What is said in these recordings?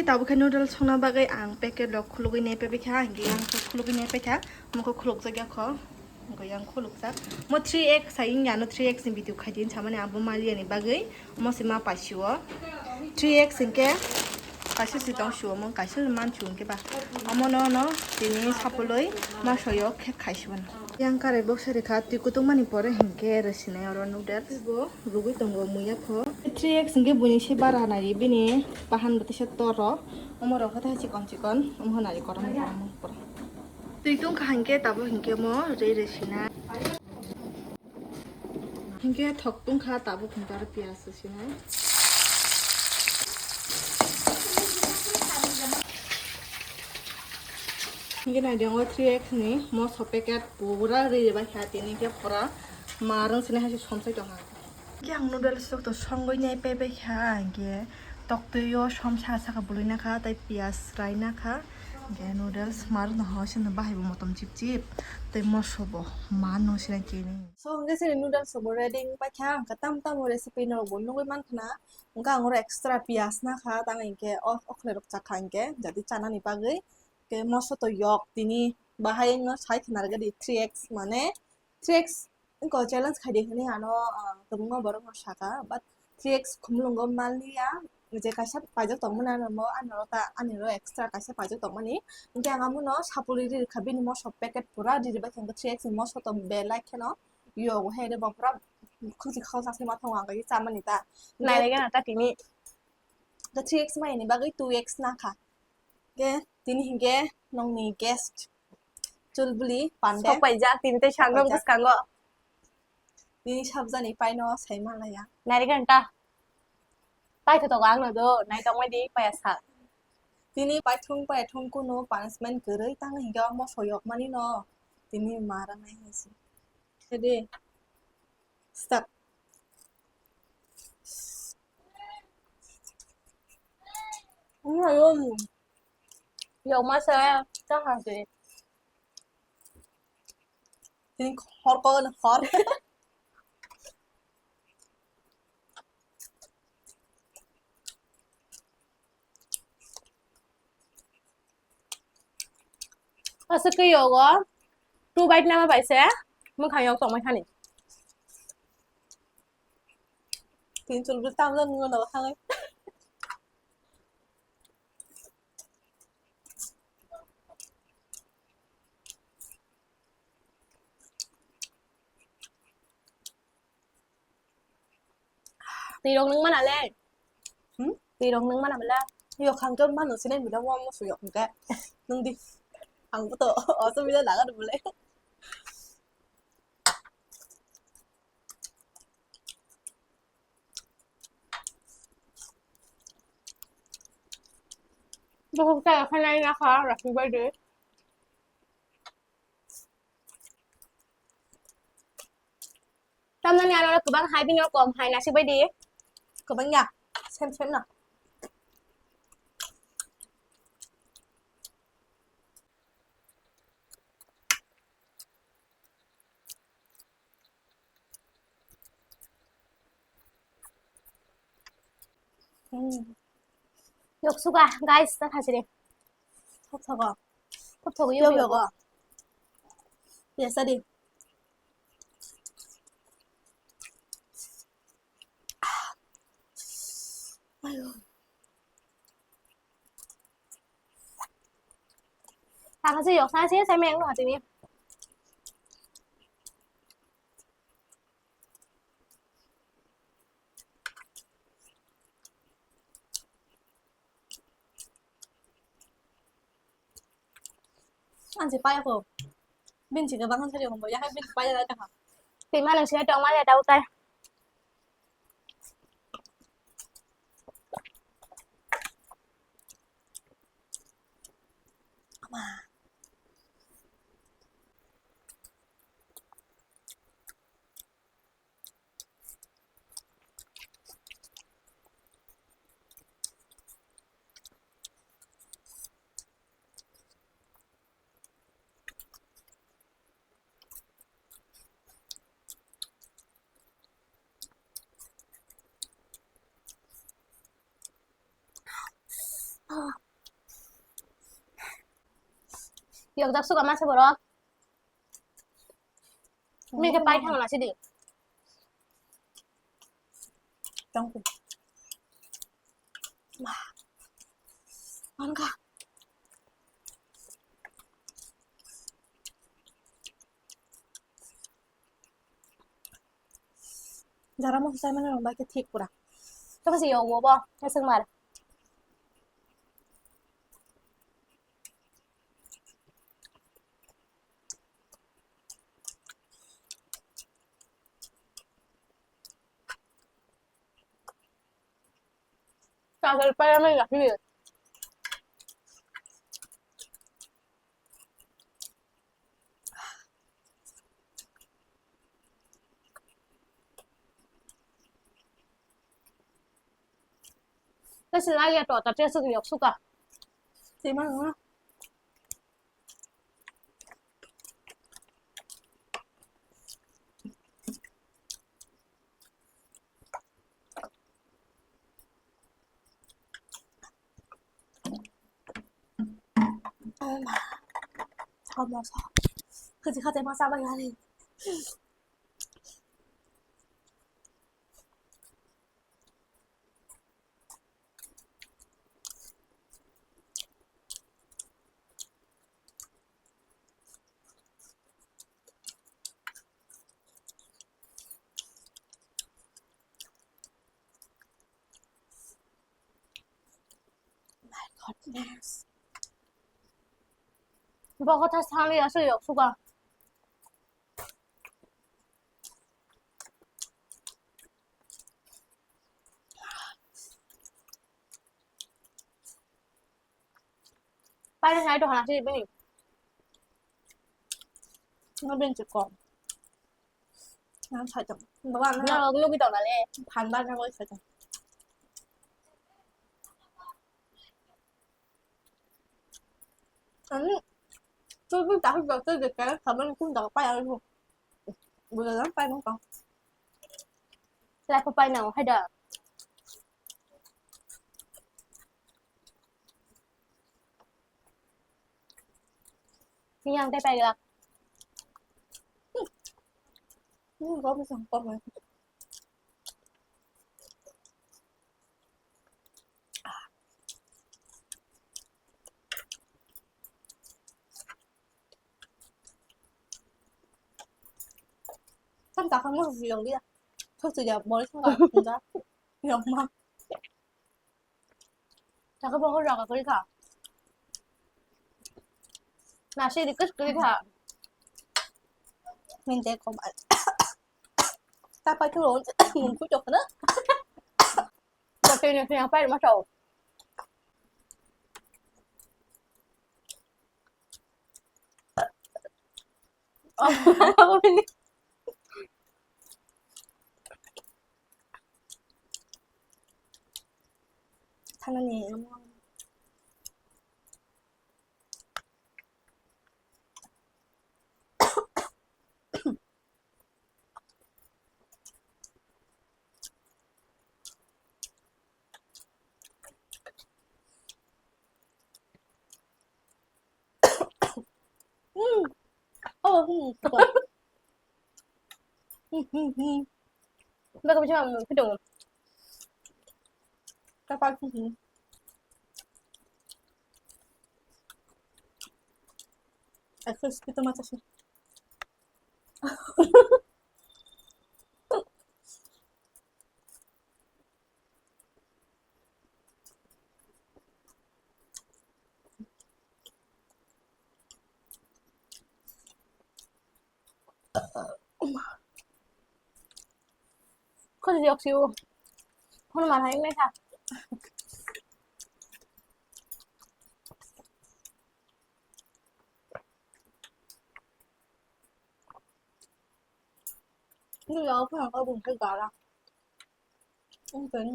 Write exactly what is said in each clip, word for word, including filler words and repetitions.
Tabuk khe noodles songna bagwi ang packet rok khulugwi nai paibai kha, ang yang khe khulugwi nai paikha, mokho khulukjak ya kho, wngkha yang khulukjak. Mo three X sai wngya no, three X ni video khaidi hinsamani abo maliya ni bagwi, omo se ma paisio. Three X hinkhe kaisa se tong sio, omo kaisa se man sio hinkhe ba. Omo no no tini sapuloi ma soyo khe khaisio no. Yang karai boksa rikha, twi kutung mani pore hinkhe rwsinai oro noodles. Bo rugwi tongo muya kho. Three X hinkhe buini se bara nai bini bahan bo tisa toro. Omo rok khe chikon chikon, omo nai korom korom pura. Twi tungkha hinkhe tabuk hinkhe mo rwi rwsina. Hinkhe thok tungkha tabuk hinkhe aro piyaj rwsina. Hinkhe nai de o three X ni moso packet pura rwi rwbai kha tini hinkhe pura ma rwng sini hai se somsai tongkha. Hinkhe ang noodles rok to songwi nai paibai kha, hinkhe toktwi o som saka saka bwlwi nakha tei piyaj rai nakha, hinkhe noodles ma rwng tongkha, o sini bahai bo motom chip chip tei moso bo ma rwng sini chini. So, hinkhe chini noodles rok bo ready wng paikha, ang khe tamo tamo recipe norok bo nugwi mankha na, hinkhe ang oro extra piyaj nakha, tamo hinkhe o, o khlai rok chakha hinkhe, jadi chanani bagwi, hinkhe moso to yok tini bahai wngno sai khna rwgadi three X mane, three X wngkha challenge khaidi hinwi ano, ah, kwbangma borok no saka, but three X khumulwngo manliya, je kaisa paijak tongmani ano mo, ano ta, ani oro extra kaisa paijak tongmani. Hinkhe ang amono sapulwi ri rwkha, bini moso packet pura ri rwbaikha, hinkhe three X ni moso to belai kheno yogo, hai rw bo pura khukchi khaksa se ma thango ang khe chamani ta. Nailai gana ta tini. Hinkhe three X mai ni bagwi two X nakha. Hinkhe tini hinkhe nongni guest Chulbuli Pande. Sok paijak, tini tei sal rok bwskango. Tini sabjani paino sai manlaiya. Nari ganta. Pai khe togo ang no do, nai tongmai di, paya sa. Tini paithung, paithung kunu punishment kwrwi tang hinkhe omo soyok mani no. Tini ma rang nai hai se. Ready? Start. Yokma se ta ha se. Tini hor ko hor. Aswk khe yogo two bite nama bai se mwkhang yok tongmai thani. Tini chulbri tamjani ulo thangwi. Twi rok nung mana le? Hmm? Twi rok nung mana bela? Yok khang khe mano sinai mila wa mo suyok hingke. Nung di. Ang bo to oso mila laga de bole. Bokok ta khanai na kha, rasi bai de. Tamnani aro kwbang hai, bini o kom hai, nasik bai di. Kwbang ya, sem sem no. Hmm. Yok suka, guys, ta khasi de. Thok thogo. Thok thogo, yok yok. Biasa di. Ayo. Tangsi yok, tangsi saya main lu hati ni. Ansi paya ko. Bin si kabang sari ko, ya kan bin paya la ta. Tima nang sini tong ma ya tau tai. Ah, Yokjak suka masa borok. Mike pai thang na sidi. Thank you. Angka. Jara mo sai mana rong bai ke thik pura. Tamo si yo mo bo, ya seng mar. Tagal pala may lakli. Kasi lagi ato ato tiya suk yok suka. Tima nga. Samosa. Kaji kate ma sabai hari. My goodness. Bokotha sangli aswk yok suka. Paina hai to hana sini bini. Nang bini chikon. Nang sai tong. Baba nang. Nang lagi lagi tong nale. Phan ba nang lagi sai tong. Ani, tu tu tak tu tu de kan kaban tu tak pai aku. Boleh lah pai nang. Lai ko pai nang hai da. Yang teh pai gelak. Hmm, kau bisa kau main. Kan kakak mau bilang dia. Kau sudah boleh sama enggak? Yang mah. Chakhe bo hor jaga kwrwi kha. Nasi request kwrwi kha. Min de kom. Ta pai tu mun ku chok na. Ta te ne ya pai ma chau. Thanani amo. Hmm. Oh, hmm. Baka bisa mamu kudung. Kapal sih. Aku segitu mata sih. Kau jadi oksiu. Kau mana yang mereka? Ini ya apa yang kau bungkus garang? Ini kan.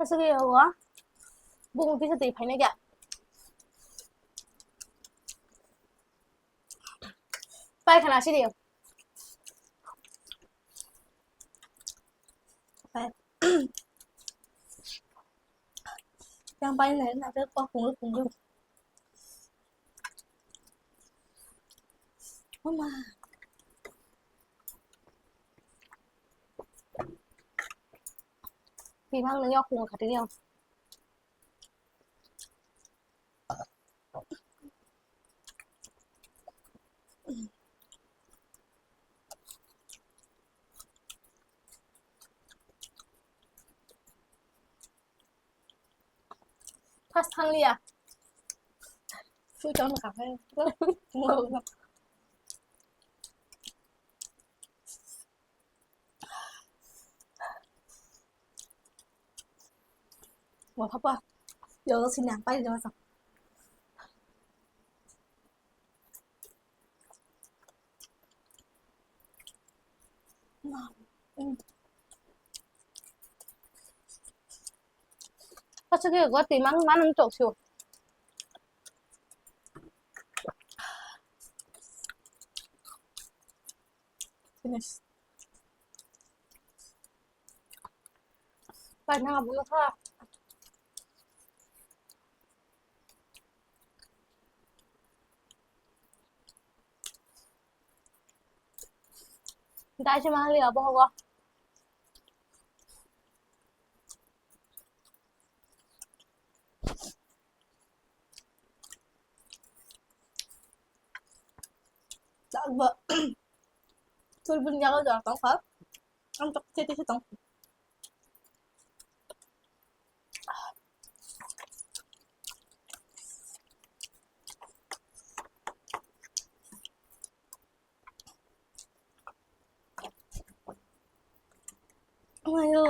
Aswk yogo. Bung kisa twi phainai kha. Pai khana sidi. Pai. Yang pai nai na kok kung kung. Mama. Twi mang nang yok kung kha twi yang. First thang liya. Sui chong ka hai. Wah, apa? Ya Allah, sini apa ini, Mas? Pacha ke go ti mang man tok sio. Finish. Pai na bu kha. Dai se mahali abo hogo. Chak ba. Tul bun jaga jaga tong kha. Ang tok tete tong. Ayo.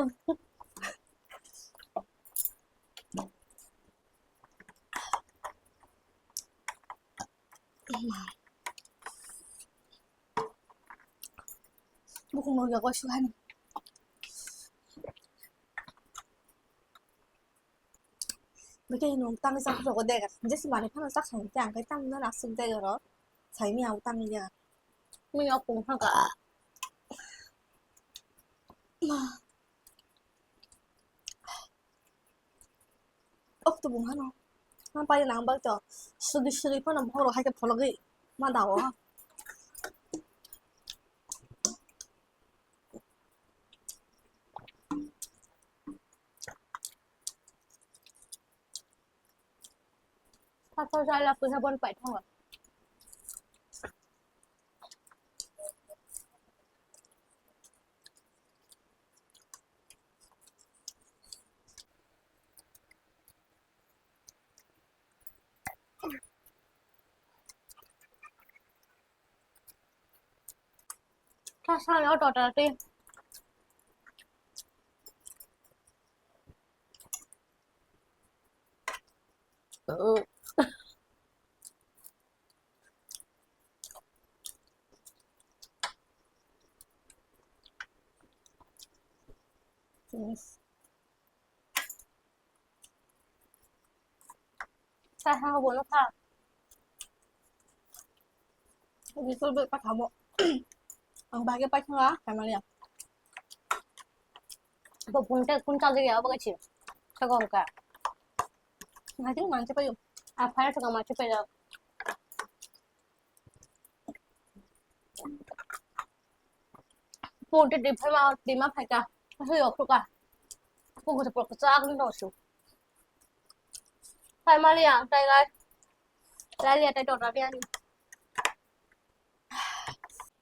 Bukung no yago suhani. Beke nung tang sak rogo dega. Jesi mani phano sak sang tang kai tang na nasuk dega ro. Sai mi au tang ya. Mi au kung thang ka. Ok to bung hano. Nang pai nang bai to. Sugi sugi phano bhoro hai ke phologi. Ma dao. Pathor jala puisa bon pai thango. Sasa yo to to ti. Yes. Sa ha bo no kha. Bisul be pa khamo. Ang bage pa khanga kamani. Bo pun te pun chal de ya bo kachi. Sa gong ka. Ngai tin man che pa yo. A phara sa ma che pa yo. Pun te di phai ma di ma phai ka. Sa yo khu ka. Pun ko pun ko cha ko no su. Phai ma liya tai gai. Lai liya tai to ra liya ni.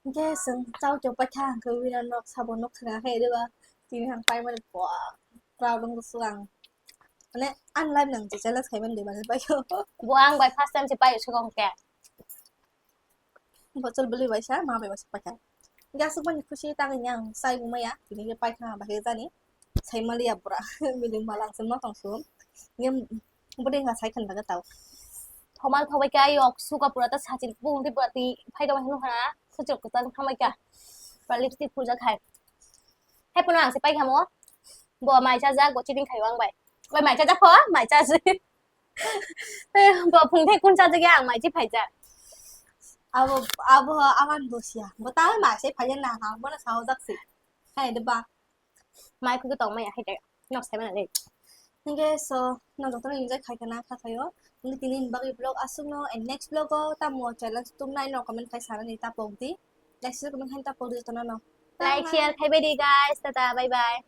Hingke chwng chao chao paikha, hingke wngya nok sabo nok thwngya khe, eba tini ang paimani, bua, proud wngkha swkang. Mane, ani life nang je challenge khaimani de, mane, paio. Bo ang bai first time se paio swkang khe. Bo chol bwlwi bai sa, ma bai bai sa paikha. Hingke aswk mani khusi tangwi ang chai maya, tini khe paikha, bahai jani. Sai maliya pura, bini malang se ma tong su. Hingke bwdwi wngkha sai khwna bagwi tao. Thomal thobai khe ayok suka pura ta sachin bung di pura ti phai tong hino hana suchok kwchang thamai kha. Pura lipstick phuljak hai. Hai phano ang se pai khamo. Bo mai chajak, bo cheating khai o ang bai. Oi, mai chajak pho, mai chajak. Bo phung thai kun chajak ya, ang mai chi phaijak. Abo, abo awan dosia. Bo ta mai sai phaijak na, ha, bo na sao jak si. Hai de ba. Mai khu tong mai hai de. Nok sai mana de. Hingke so, no jotono enjoy khai kana kha khayo. Hingke tini ni bagwi vlog aswkno, and next vlog o tamo challenge tumnai no comment khai sanani tapok di. Next comment khai tapok di jotono no. Like, share khai bai di guys. Tata, bye bye.